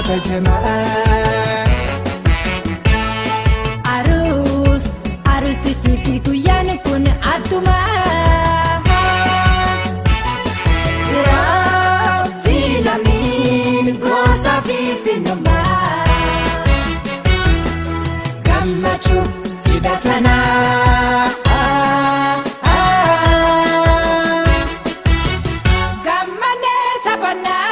kabajamaa. Aruus aruustitti fi guyyaan kun attuma. Firaa fi lammiin gosa fi finnummaa. Gammachuu cidhatanaa. Gammanee taphannaa.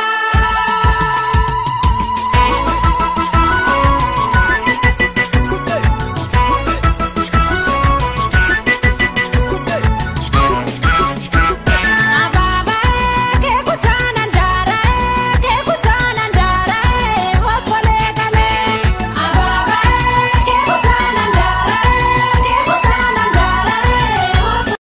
Abaabaa keekutaan andaara keekutaan andaara ofolee galee. Abaabaa keekutaan andaara keekutaan andaara ofolee.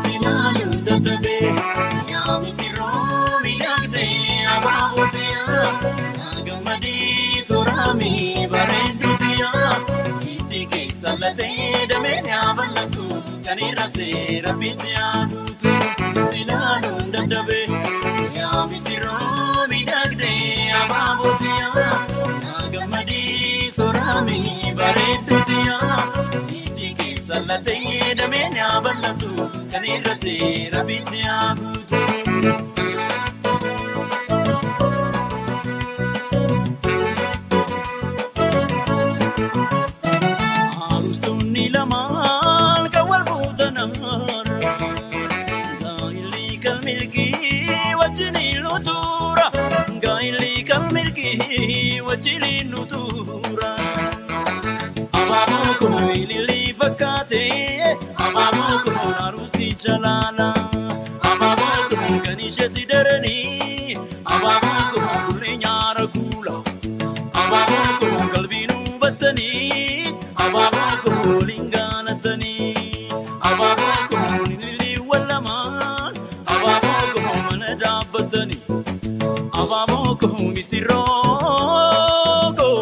Silaaluun dadhabee yaa misirroo miidhagdee abaabootiyaa gammadii sooramii bareedduutiyaa hiddi keessa latee damee nyaa bal'atu kan irratti rabbitti yaa guutu. Silaaluun dadhabee yaa misirroo miidhagdee abaabootiyaa gammadii sooramii bareedduutiyaa hiddi keessa latee damee nyaa bal'atu kan irratti rabbitti yaa guutu. Arustoonni lamaan kan wal fuutan har'a. Gaa'illi kan milkii wajjiniin nu tura. Gaa'illi kan milkii wajjiniin nu tura. Abaaboo kun ilillii fakkaate abaaboo kun arusticha laala. Abaaboo kun kan ishee si daranii abaaboo kun kullee nyaara kuula. Abaaboo kun qalbii nu battanii abaaboo kun waliin gaalatanii abaaboo kun ilillii wal lamaan abaaboo kun mana dhaabbatanii. Abaaboo kun misirroo koo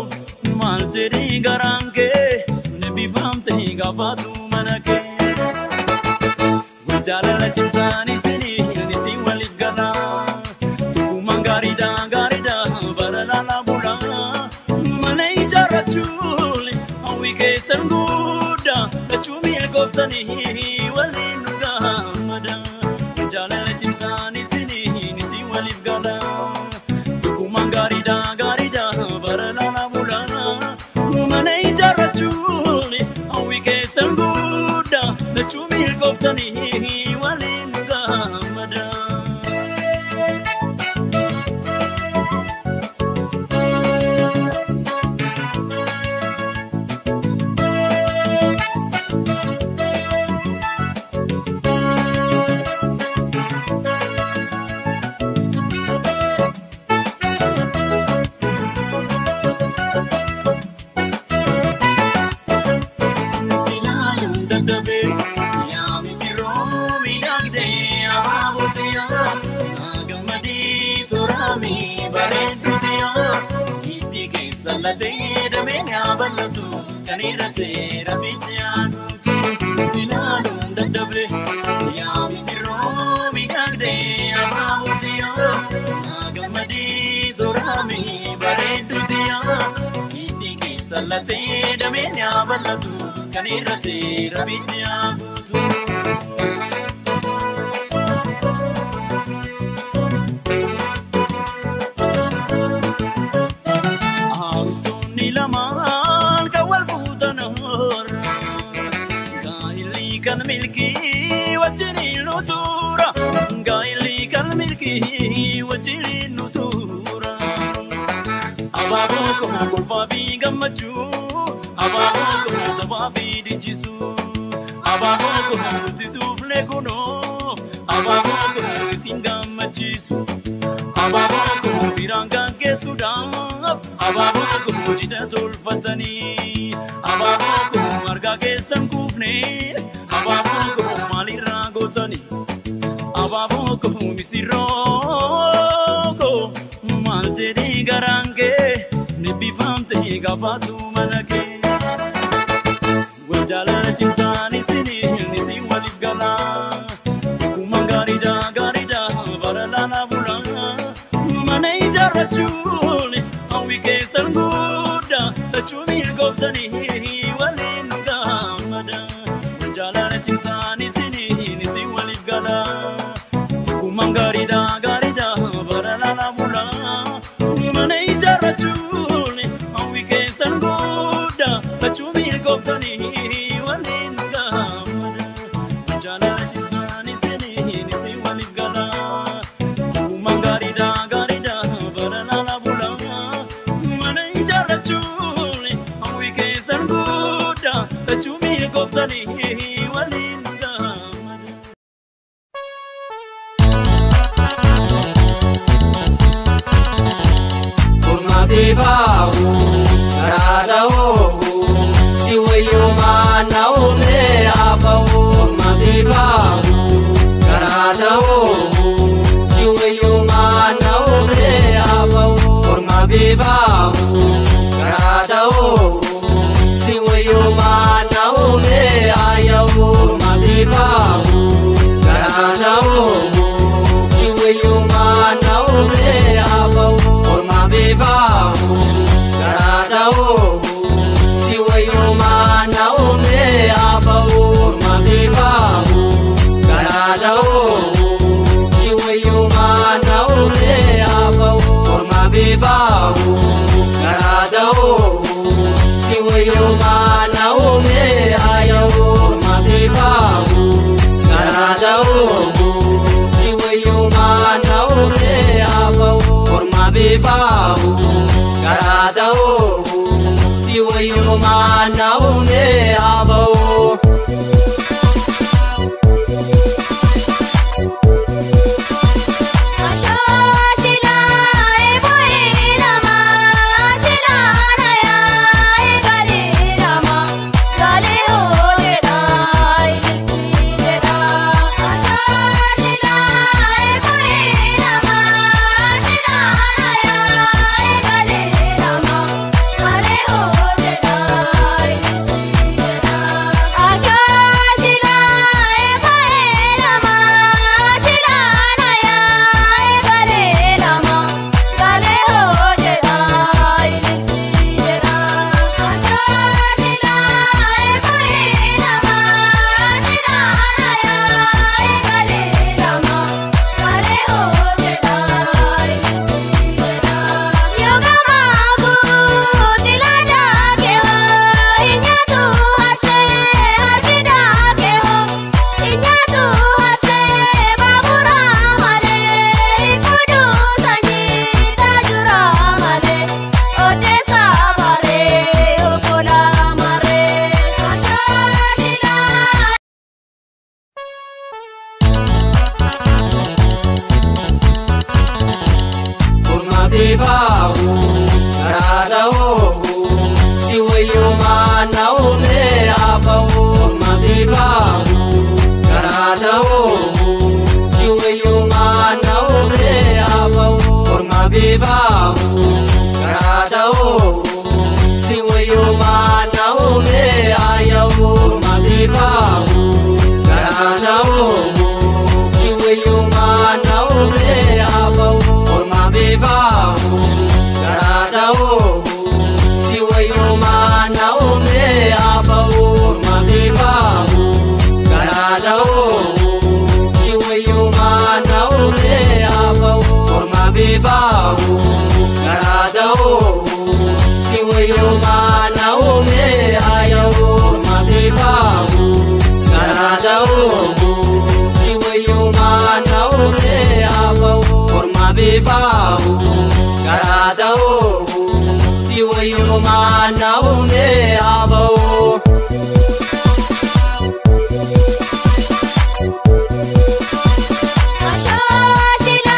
maal jedhee garaan kee eebbifamte gaafatu mana kee. Jaalala cimsaan isinii isin waliif galaa. Tokkummaan gaariidha gaariidha bara laalaa bulaa. Mana ijaarrachuun hawwii keessan guddaa lachuu milkooftanii waliin nu gammada. Jaalala cimsaan isinii isin waliif galaa. Tokkummaan gaariidha gaariidha bara laalaa bulaa. Mana ijaarrachuun hawwii keessan guddaa lachuu milkooftanii waliin nu gammada. Silaaluun dadhabee yaa misirroo miidhagdee abaabootiyaa gammadii sooramii bareedduutiyaa hiddi keessa latee damee nyaa bal'atu kan irratti rabbitti yaa guutu. Silaaluun dadhabee yaa misirroo miidhagdee abaabootiyaa gammadii sooramii bareedduutiyaa hiddi keessa latee damee nyaa bal'atu kan irratti rabbitti yaa guutu. Arustoonni lamaan kan wal fuutan har'a. Gaa'illi kan milkii wajjiniin nu tura. Gaa'illi kan milkii wajjiniin nu tura. Abaaboo kun kolfaa fi gammachuu. Abaaboo kun taphaa fi dincisuu. Abaaboo kun nuti tuufne kunoo. Abaaboo kun isin gammachiisu. Abaaboo kun firaan gaggeessuudhaaf. Abaaboo kun cidha tolfatanii. Abaaboo kun argaa. Waadaa keessan kuufne abaaboo koo maalirraa gootani abaaboo koo misirroo koo maal jedhee garaan kee nibbifamte gaafatu mana kee. Wal jaalala cimsaan isinii isin waliif galaa dhuguma gaariidha gaariidha bara laalaa bulaa mana ijaarrachuun hawwi keessan guddaa lachuu milkooftanii waliin nu gammada. Wal jaalala cimsaan isinii isin waliif galaa dhuguma gaariidha gaariidha bara laalaa bulaa mana ijaarrachuun hawwi keessan guddaa lachuu milkooftanii waliin nu gammada. Wal jaalala cimsaan isinii isin waliif galaa dhuguma gaariidha gaariidha bara laalaa bulaa mana ijaarrachuun hawwi keessan guddaa lachuu milkooftanii waliin nu gammada. Orma bifaahu karaa dha'oo si wayyumaa naa'umee abaa'oo. Orma bifaahu karaa dha'oo si wayyumaa naa'umee abaa'oo. Orma bifaahu karaa dha'oo si wayyumaa naa'umee aya'oo. Orma bifaahu karaa dha'oo si wayyumaa naa'umee abaa'oo. Orma bifaahu karaa dha'oo si wayyumaa naa'umee abaa'oo. Orma bifaahu karaa dha'oo si wayyumaa naa'umee abaa'oo. Orma bifaahu karaa dha'oo si wayyumaa naa'umee aya'oo. Orma bifaahu karaa dha'oo si wayyumaa naa'umee abaa'oo. Orma bifaahu karaa dha'oo si wayyumaa naa'umee abaa'oo. Orma bifaahu karaa dha'oo si wayyumaa naa'umee abaa'oo. Orma bifaahu karaa dha'oo si wayyumaa naa'umee abaa'oo. Orma bifaahu karaa dha'oo si wayyumaa naa'umee aya'oo. Orma bifaahu karaa dha'oo si wayyumaa naa'umee abaa'oo. Orma bifaahu karaa dha'oo si wayyumaa naa'umee abaa'oo. Orma bifaahu karaa dha'oo si wayyumaa naa'umee abaa'oo. Orma bifaahu karaa dha'oo si wayyumaa naa'umee aya'oo. Orma bifaahu karaa dha'oo si wayyumaa naa'umee abaa'oo. Orma bifaahu karaa dha'oo si wayyumaa naa'umee abaa'oo. Ashashila,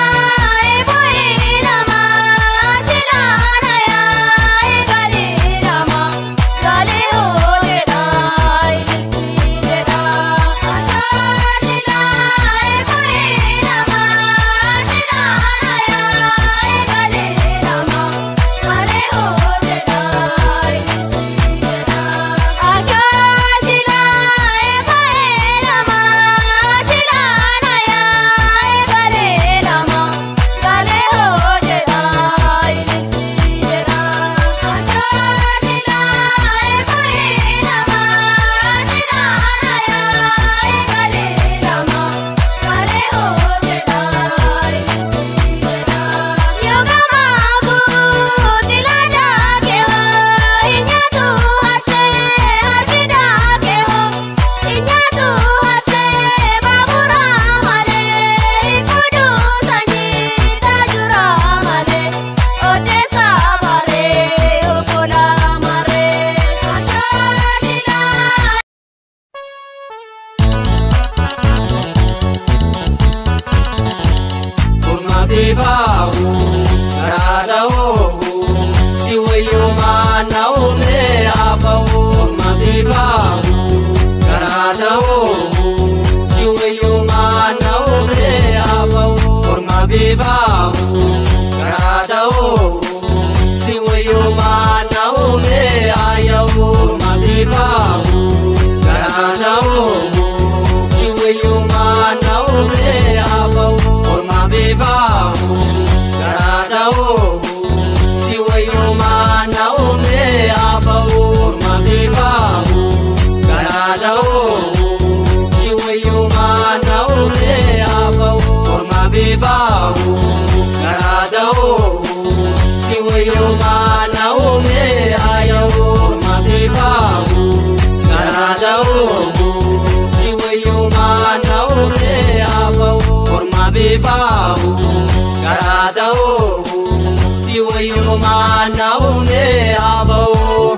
Bifahu garaada'oo si wayyoomaa naa'umee aya'oo. Orma bifahu garaada'oo si wayyoomaa naa'umee aba'oo. Orma bifahu garaada'oo si wayyoomaa naa'umee aba'oo.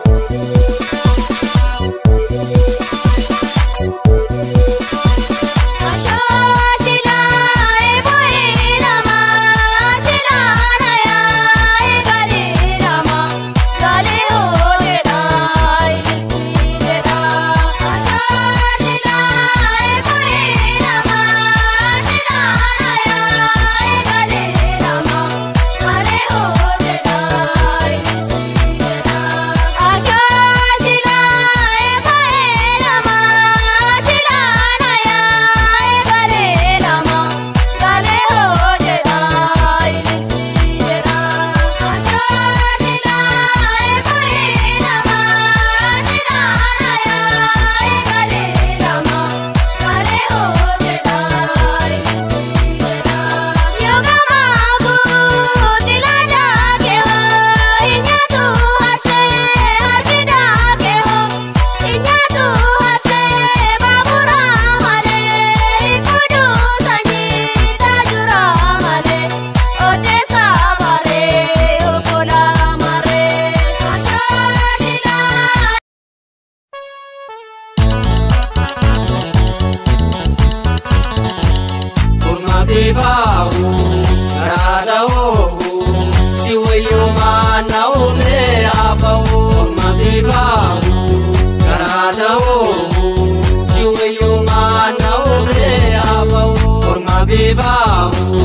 Bifahu garaada'oo si wayyoomaa naa'umee aba'oo. Orma bifahu garaada'oo si wayyoomaa naa'umee aba'oo. Orma bifahu